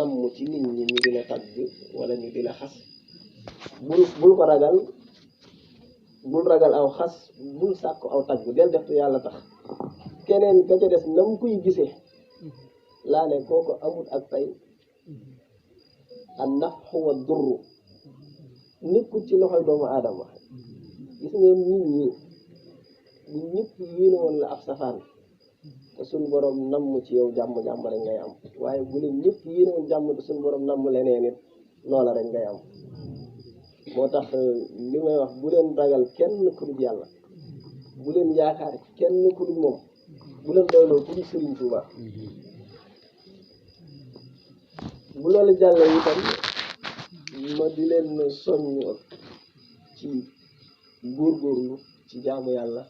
namm ci nit ñi ñu di la tagg wala ñu di la xas bul ko ragal, bul ragal aw xas, bul sàkku aw tagg, del def te yàlla tax. keneen ka ca des na mu koy gisee laa ne kooko amul ak pay. an nafxu wa durru nekkul ci loxoy doomu aadama. gis ngeen nit ñi bu ñëpp yéene woon la ab safaan te suñ borom namm ci yow jàmm rek ngay am, waaye bu leen ñëpp yéene woon jàmm te suñ borom namm leneen it loola rek ngay am. moo tax li may wax, bu leen ragal kenn ku dul yàlla, bu leen yaakaar kenn ku dul moom, bu leen doyloo ku dul Sëriñ Tuuba. bu loolu jàllee itam ma di leen soññ ci góorgóorlu ci jaamu yàlla,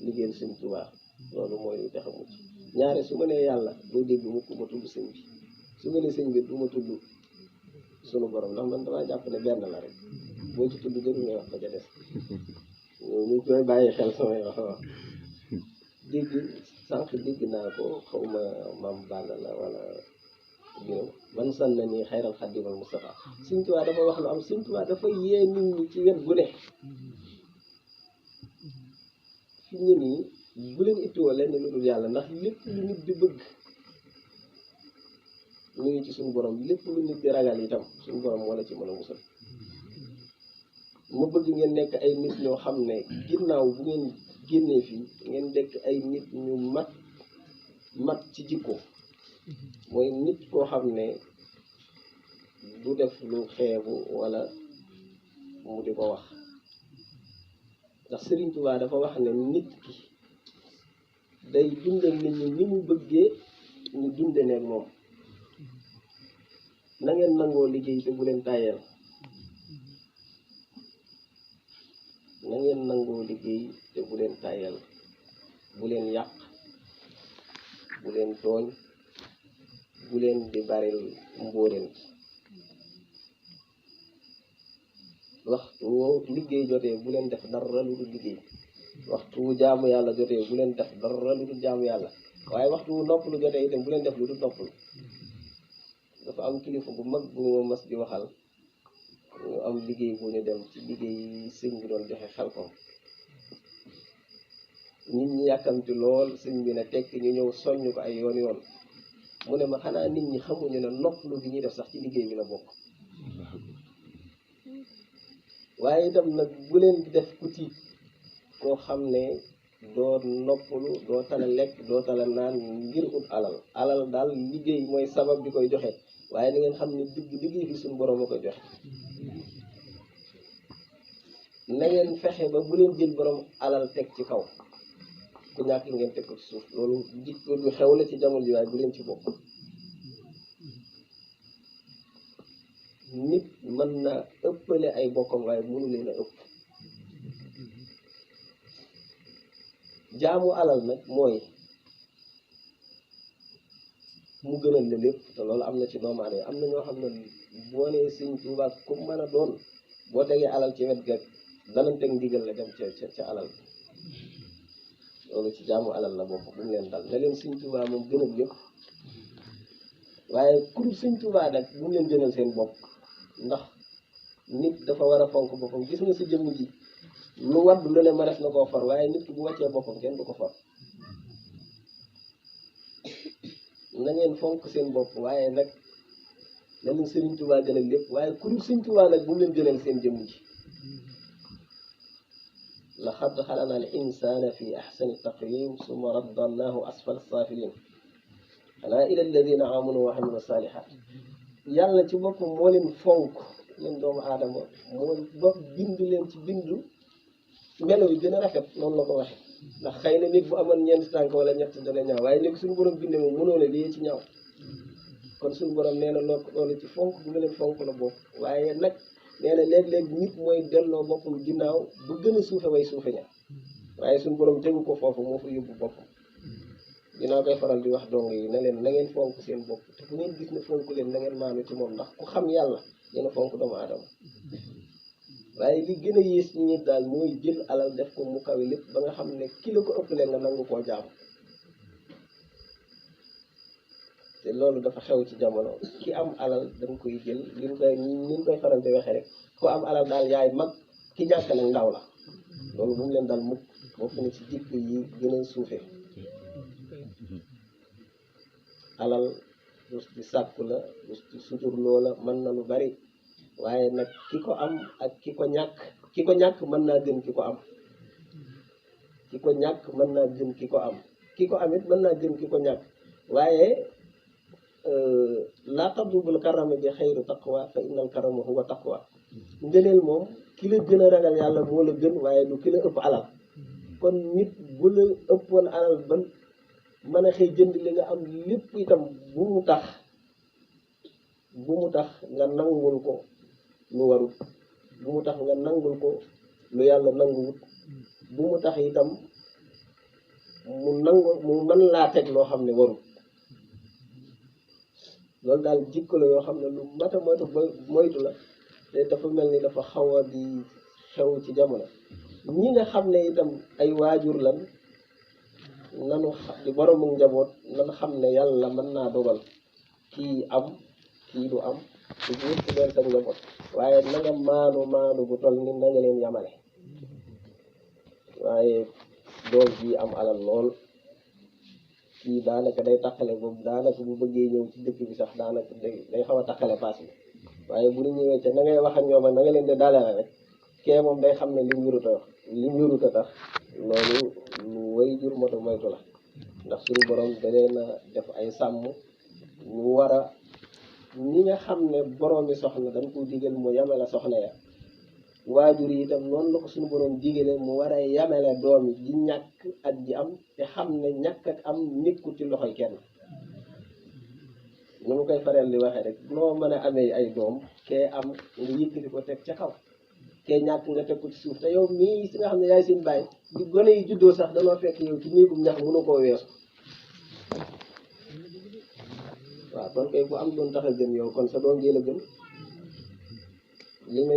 liggéeyal Sëriñ Tuuba. loolu mooy li tax a mucc. ñaare su ma nee yàlla doo dégg mukk ma tudd sëñ bi, su ma nee sëñ bi du ma tudd sunu borom, ndax man damaa jàpp ne benn la rek, boo ci tudd jëru ngay wax ba ca des. ñu koy bàyyi xel samay wax. sànq dégg naa ko, xaw ma maam Balla la wala biram man san na nii xayral xaddimal Mustafa. Sëñ Tuubaa dafa wax lu am. Sëñ Tuubaa dafa yee nit ñi ci wet gu ne. fi ñu nii bu leen ittiwoo lenn lu dul yàlla, ndax lépp lu nit di bëgg mu ngi ci suñu borom, lépp lu nit di ragal itam suñu borom wala ci mën a musal. ma bëgg ngeen nekk ay nit ñoo xam ne ginnaaw bu ngeen génnee fii ngeen nekk ay nit ñu mat ci jikko. mooy nit koo xam ne du def lu xeebu wala mu di ko wax, ndax Sëriñ Tuubaa dafa wax ne nit ki day dundal nit ñi ni mu bëggee ñu dunde ne moom. na ngeen nangoo liggéey te bu leen tàyyeel, na ngeen nangoo liggéey te bu leen tàyyeel, bu leen yàq, bu leen tooñ, bu leen di baril mbóoren. waxtu woo liggéey jotee bu leen def dara lu dul liggéey, waxtu wu jaamu yàlla jotee bu leen def dara lu dul jaamu yàlla, waaye waxtu wu noppalu jotee itam bu leen def lu dul noppalu. dafa am kilifa bu mag bu ma mas di waxal, ñu am liggéey bu ñu dem ci liggéey sëñ bi doon joxe xel ko nit ñi yàkkamti lool, sëñ bi ne tekk ñu ñëw soññ ko ay yoon mu ne ma xanaa nit ñi xamuñu ne noppalu gi ñuy def sax ci liggéey bi la bokk. waaye itam nag bu leen def ku tiit koo xam ne doo noppalu, doo tala lekk, doo tala naan ngir ut alal daal liggéey mooy sabab bi koy joxe, waaye da ngeen xam ne digg liggéey bi suñu borom a koy joxe. na ngeen fexe ba bu leen jël borom alal teg ci kaw, ku ñàkk ngeen teg ko ci suuf. loolu jikko ju xew la ci jamono ji, waaye bu leen ci bokk. nit mën na ëppale ay bokkam waaye mënu leen a ëpp. jaamu alal nag mooy mu gënal la lépp, te loolu am na ci doomu aadama. am na ñoo xam ne boo nee Sëñ Tuubaa ku mën a doon, boo tegee alal ci wet ga danañ teg ndigal la dem ca alal bi. loolu ci jaamu alal la bokk, bu mu leen dal. na leen Sëñ Tuubaa moom gënal lépp, waaye ku dul Sëñ Tuubaa nag bu mu leen gënal seen bopp, ndax nit dafa war a fonk boppam. gis nga sa jëmm ji lu wadd lu ne ma def na koo far, waaye nit ki bu wàccee boppam kenn du ko far. na ngeen fonk seen bopp, waaye nag na leen Sëriñ Tuubaa gënal lépp, waaye ku dul Sëriñ Tuubaa nag bu mu leen gënal seen jëmm ji. laqad xalaqna al insana fi ahsani taqwim summa radadnahu asfala safilin ala ila alladina amanu wa amilu salihat. yàlla ci boppam moo leen fonk leen doomu aadama, moo ba bind leen ci bindu melo yi gën a rafet. noonu la ko waxe, ndax xëy na nit bu amoon ñeenti tànk wala ñett dana ñaaw, waaye ni ko suñu borom binde moom mënoo ne lii ci ñaaw. kon suñu borom nee na loolu ci fonk bu nga leen fonk la bokk. waaye nag nee na léeg-léeg nit mooy delloo boppam ginnaaw bu gën a suufe way suufe ña, waaye suñu borom tegu ko foofu, moo fa yóbbu boppam. dinaa koy faral di wax dong yi ne leen na ngeen fonk seen bopp, te fu ngeen gis ne fonk leen na ngeen maanu ci moom, ndax ku xam yàlla dina fonk doomu aadama. waaye li gën a yées ñi daal mooy jël alal def ko mu kawe lépp ba nga xam ne ki la ko ëppalee nga nangu koo jaam. te loolu dafa xew ci jamono ki am alal da nga koy jël liñ koy faral di waxee rek ku am alal daal yaay mag ki ñàkk nag ndaw la loolu bu mu leen dal mukk bokk na ci jikko yi gën a suufee alal dus di sàkku la dus di suturloo la mën na lu bari waaye nag ki ko am ak ki ko ñàkk mën naa gën ki ko am ki ko ñàkk mën naa gën ki ko am ki ko am it mën naa gën ki ko ñàkk waaye laa tadribul karama bi xayru taqwa fa innal karama huwa taqwa ngëneel moom ki la gën a ragal yàlla moo la gën waaye du ki la ëpp alal kon nit bu la ëppoon alal ba mën a xëy jënd li nga am lépp itam bu mu tax nga nangul ko lu warut bu mu tax nga nangul ko lu yàlla nanguwut bu mu tax itam mu mën laa teg loo xam ne warut loolu daal jikko la yoo xam ne lu mat a moytu la te dafa mel ni dafa xaw a di xew ci jamono ñi nga xam ne itam ay waajur lan nanu di boroomu njaboot nan xam ne yàlla mën naa dogal kii am kii du am ci ñëpp doon sa njaboot waaye na nga maanu bu toll ni na nga leen yamale waaye doom ji am alal lool kii daanaka day taqale boobu daanaka bu bëggee ñëw ci dëkk bi sax daanaka day xaw a taqale paas bi waaye bu ñu ñëwee ca na ngay wax ak ñoom ak na nga leen di dalale rek kee moom day xam ne li mu yurut a tax loolu lu way jur moto moytu la ndax suñu borom da leen a def ay sàmm ñu war a ñi nga xam ne borom bi soxna dañ ko digal mu yamale soxna ya waajur yi itam noonu la ko suñu borom digale mu war a yamale doom yi di ñàkk ak di am te xam ne ñàkk ak am nekkul ci loxoy kenn nu mu koy faral di waxee rek noo mën a amee ay doom kee am nga yëkkati ko teg ca kaw kee ñàkk nga teg ko ci suuf te yow mii si nga xam ne yaay seen bàyyi di gone yi juddoo sax danoo fekk yow ci néegum ñax mënu koo weesu waaw kon kay bu am doon tax a gën yow kon sa doom jee la gën li ma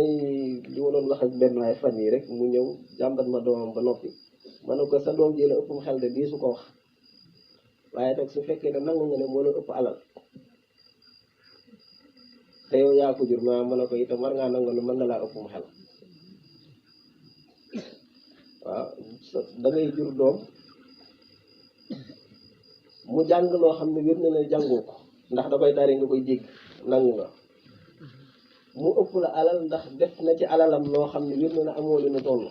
doon wax ak benn waay fan yi rek mu ñëw jàmbat ma doomam ba noppi ma ne ko sa doom jee la ëppum xel de di su ko wax waaye nag su fekkee ne nangu nga ne moo la ëpp alal te yow yaa ko jur ma ne ko itam war ngaa nangu ne mën na laa ëppum xel waaw da ngay jur doom mu jàng loo xam ne wér na la jàngoo ko ndax da koy tari nga koy dégg nangu nga mu ëpp la alal ndax def na ci alalam loo xam ne wér na la amoo li nu toll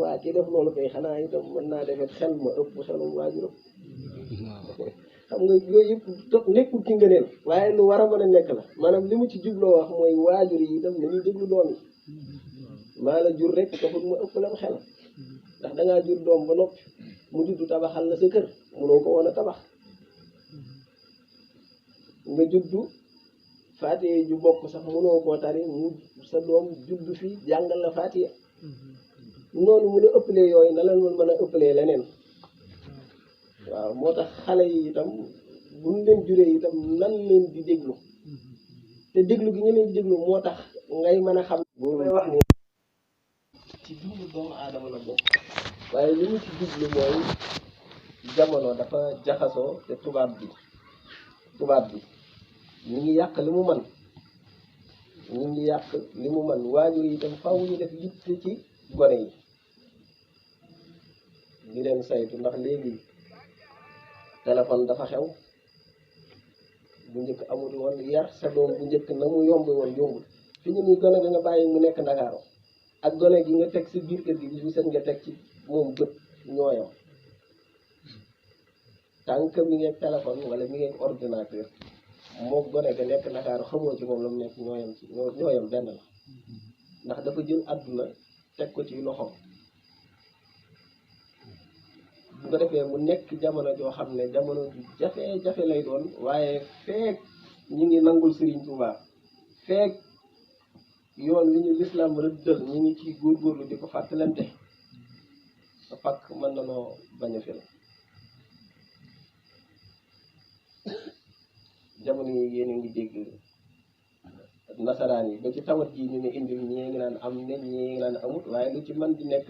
waa ki def loolu kay xanaa itam mën naa defet xel ma ëpp xelum waajuram xam nga yooyu yëpp nekkul ci ngëneel waaye lu war a mën a nekk la maanaam li mu ci jubloo wax mooy waajur yi itam nañuy déglu doom yi maa la jur rek taxul ma ëpp lam xel ndax dangaa jur doom ba noppi mu juddu tabaxal la sa kër mënoo ko woon a tabax nga juddu faatiye ju bokk sax mënoo koo tari mu sa doom juddu fii jàngal la faatiye noonu mu la ëppalee yooyu na la mën a ëppalee leneen waaw moo tax xale yi itam buñ leen juree itam nan leen di déglu te déglu gi nga leen di déglu moo tax ngay mën a xam boo may wax ni ci dundu doomu aadama la bokk waaye li mu ci jublu mooy jamono dafa jaxasoo te tubaab bi ñu ngi yàq li mu man waajur yi itam faaw ñu def yitte ci gone yi di leen saytu ndax léegi téléphone dafa xew bu njëkk amul woon yar sa doom bu njëkk na mu yomb woon yombul fi ñu ni gone ga nga bàyyi mu nekk Ndakaaru ak gone gi nga teg si biir kër gi bu set nga teg ci moom bët ñooyam tant que mi ngi ak téléphone wala mi ngi ak ordinateur moo gone ga nekk Ndakaaru xamoo ci moom la mu nekk ñooyam benn la ndax dafa jël àdduna teg ko ci loxoom bu ko defee mu nekk jamono joo xam ne jamono ju jafe-jafe lay doon waaye feek ñi ngi nangul Serigne Touba feek yoon wi ñu lislaam rëddal ñu ngi ci góorgóorlu di ko fàttalante sa pakk mën na noo bañ a fel jamono yi yéen a ngi dégg nasaraan yi ba ci tawat ji ñu ne indil ñii ngi naan am ne ñii ngi naan amut waaye lu ci mën di nekk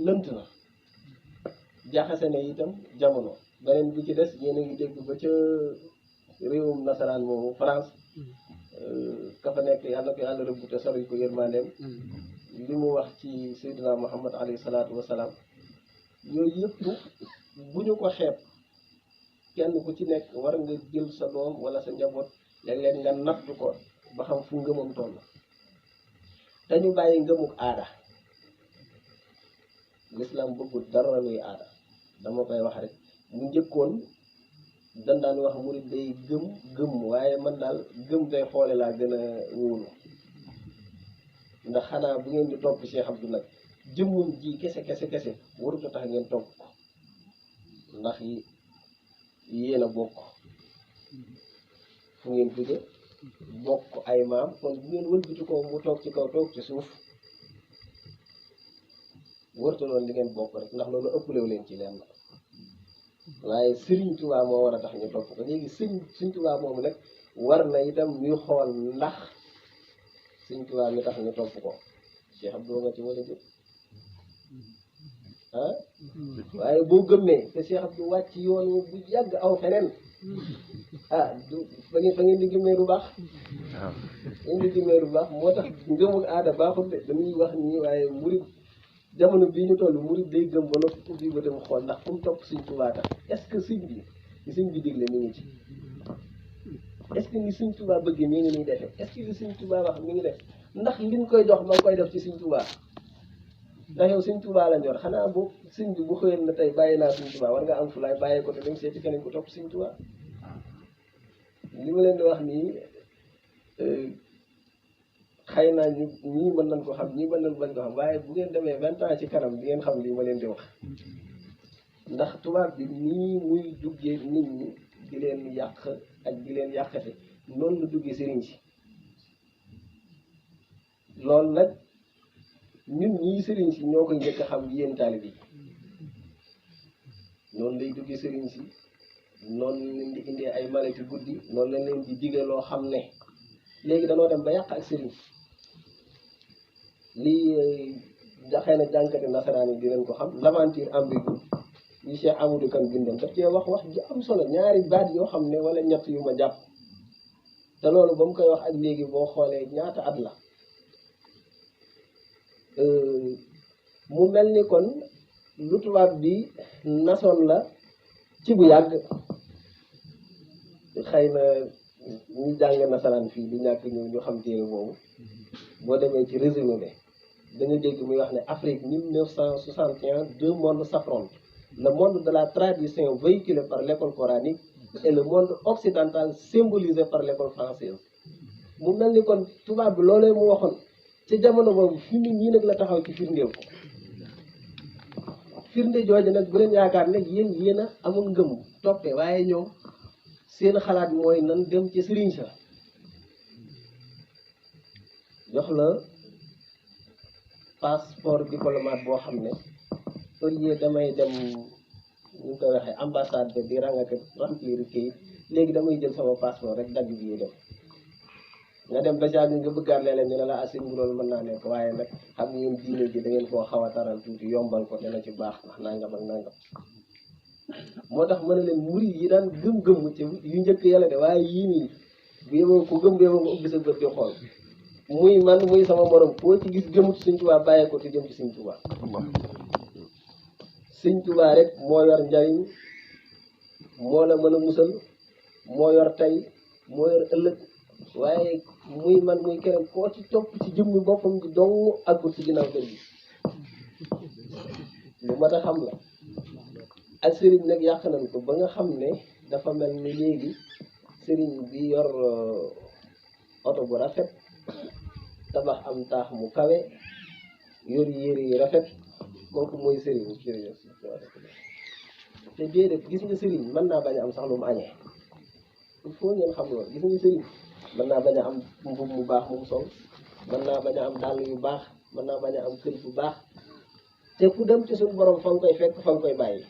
lënt na jaxase ne itam jamono beneen bi ci des yéen a ngi dégg ba ca réewum nasaraan moomu France ka fa nekk yàlla ko yàlla rëbb te sori ko yërmandeem li mu wax ci Seydina Muhammad alayhi salaatu wasalaam yooyu yëpp bu ñu ko xeeb kenn ku ci nekk war nga jël sa doom wala sa njaboot léeg-léeg nga nattu ko ba xam fu ngëmam toll te ñu bàyyi ngëmuk aada l'islam bëggul dara luy aada dama koy wax rek mu njëkkoon dañ daan wax murid day gëm waaye man daal gëm day xoole laa gën a wóolu ndax xanaa bu ngeen di topp Cheikh Abdou nag jëmmum ji kese warut a tax ngeen topp ko ndax yéen a bokk fu ngeen jóge bokk ay maam kon bu ngeen wëlbati ko mu toog ci kaw toog ci suuf wërta loon li ngeen bokk rek ndax loolu ëpplew leen ci leen waaye Sëriñ Tuubaa moo war a tax ñu topp ko léegi Sëriñ Tuubaa moomu nag war na itam ñuy xool ndax Sëriñ Tuubaa mi tax ñu topp ko Cheikh Abdou nga ci wala jël ah waaye boo gëmmee te Cheikh Abdou wàcc yoon bu yàgg aw feneen du fa ngeen di gëmmee du baax ngeen di gëmmee du baax moo tax ngëmul aada baaxul de dañuy wax nii waaye murid jamono bii ñu toll murid day gëm ba noppi ubbi ba dem xool ndax fu mu topp Sëriñ Tuubaa tax est-ce que sëñ bi digle mi ngi ci est-ce que ni Sëriñ Tuubaa bëggee mi ngi nii defee est-ce que li Sëriñ Tuubaa wax mi ngi def ndax liñ koy jox ma ngi koy def ci Sëriñ Tuubaa ndax yow Sëriñ Tuubaa la ñor xanaa bu sëñ bi bu xëyoon na tey bàyyi naa Sëriñ Tuubaa war nga am fulaay bàyyi ko te dem seeti keneen ku topp Sëriñ Tuubaa li ma leen di wax nii xëy na ñii mën nañ ko xam ñii mën nañ bañ ko xam waaye bu ngeen demee 20 ans ci kanam di ngeen xam lii ma leen di wax ndax tubaab bi nii muy duggee nit ñi di leen yàq ak di leen yàqate noonu la duggee sëriñ si loolu nag ñun ñii sëriñ si ñoo koy njëkk a xam yéen taalib yi noonu lay duggee sëriñ si noonu leen di indee ay malati guddi noonu lañ leen di digge loo xam ne léegi danoo dem ba yàq ak sëriñ lii xëy na jànkati nasaraan yi dinañ ko xam l'aventure ambiguë yi Cheikh Amadou Kane bindoon daf cee wax ju am solo ñaari baat yoo xam ne wala ñett yu ma jàpp te loolu ba mu koy wax ak léegi boo xoolee ñaata at la mu mel ni kon lu tubaab bi nasoon la ci bu yàgg xëy na ñu jàng nasaraan fii du ñàkk ñu xam téere boobu boo demee ci résumé bi da nga dégg muy wax ne Afrique 1961 deux mondes s'affrontent le monde de la tradition véhiculé par l'école coranique et le monde occidental symbolisé par l'école française mu mel ni kon tubaab bi loolee mu waxoon ci jamono boobu fi mu nii nag la taxaw ci firndeel ko firnde jooju nag bu leen yaakaar ne yéen a amul ngëm toppee waaye ñoom seen xalaat mooy nan dem ci sëriñ sa jox la passeport diplomate boo xam ne au lieu damay dem ñu koy waxee ambassade bi di rangaka remplir kayit léegi damay jël sama passeport rek dagg bi dem nga dem ba jàgg nga bëggaat leneen ñu ne la asin bu loolu mën naa nekk waaye nag xam ngeen diine ji da ngeen koo xaw a taral tuuti yombal ko dana ci baax ndax nangam ak nangam moo tax mën na leen murid yi daan gëm-gëm ci yu njëkk yàlla de waaye yii nii bu yeboo ku gëm bu yeboo nga ubbi sa bët di xool muy man muy sama morom koo ci gis gëmut Sëriñ Tuubaa bàyyee ko te jëm ci Sëriñ Tuubaa Sëriñ Tuubaa rek moo yor njariñ moo la mën a musal moo yor tey moo yor ëllëg waaye muy man muy keneen koo ci topp ci jëmmi boppam di dong àggul ci ginnaaw kër gi lu mat a xam la ak sëriñ nag yàq nañ ko ba nga xam ne dafa mel ni léegi sëriñ bi yor oto bu rafet tabax am taax mu kawe yor yére yu rafet kooku mooy sëriñ te déedéet gis nga sëriñ mën naa bañ a am sax lu mu añee il faut ngeen xam loolu gis nga sëriñ mën naa bañ a am mbubb mu baax mu sol mën naa bañ a am dàll yu baax mën naa bañ a am kër bu baax te ku dem ci suñu borom fa nga koy fekk fa nga koy bàyyi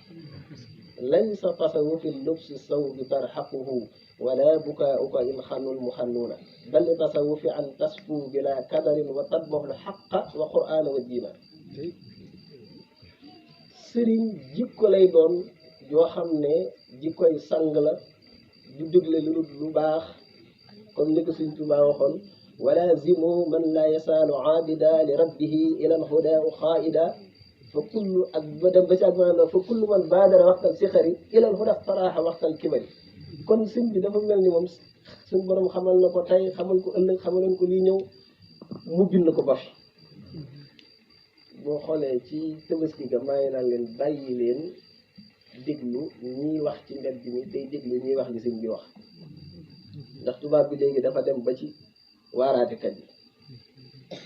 laysa tasawufi lubsi sawbi tarhaquhu wala bukaauka in xannul mu xannuuna bal tasawufi an tasfu bila kadarin wa tatbaxul xaqa wa qur'ana wa diina sëriñ jikko lay doon yoo xam ne jikkoy sang la du digle lu baax comme ni ko Sëriñ Tuubaa waxoon walazimu man la yasaalu aabida li rabbihi ila alhuda xaaida fa kullu ak ba dem ba ci ak maanaam fa kullu man baadara waxtal sixari ila alhuda faraaxa waxtal kibari kon sëñ bi dafa mel ni moom suñ borom xamal na ko tey xamal ko ëllëg xamaloon ko lii ñëw mu bind ko ba fi boo xoolee ci Tabaski ga maa ngi naan leen bàyyi leen déglu ñiy wax ci mbedd mi tey déglu ñiy wax li sëñ bi wax ndax tubaab bi léegi dafa dem ba ci waaraatekat yi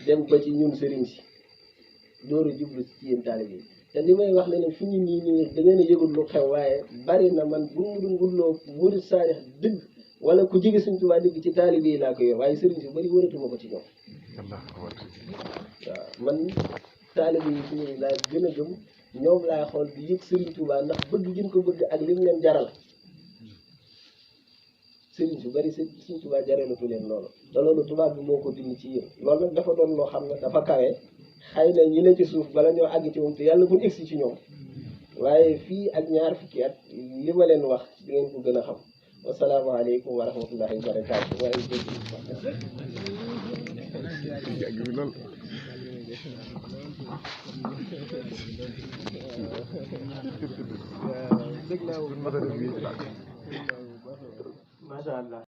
dem ba ci ñun sëriñ si dooru jublu ci yéen taalibe yi te li may wax ne ne fi ñu nii da ngeen a yëgul lu xew waaye bari na man bu mu dul wutloo murid saadix dëgg wala ku jege Sëriñ Tuubaa dëgg ci taalibe yi laa ko yor waaye sëriñ si bari wëratuma ko ci ñoom waaw man taalibe yi fi ñu laa gën a gëm ñoom laa xool di yëg Sëriñ Tuubaa ndax bëgg gën ko bëgg ak li mu leen jaral sëriñ su bari Sëriñ Tuubaa jaralatu leen loolu te loolu tubaab bi moo ko dindi ci yéen loolu nag dafa doon loo xam ne dafa kawe xëy na ñi ne ci suuf bala ñoo àgg ci moom te yàlla buñ egsi ci ñoom waaye fii ak ñaar fukki at li ma leen wax di ngeen ko gën a xam wasalaamaaleykum wa rahmatullahi wa barakaatu waaye macha allah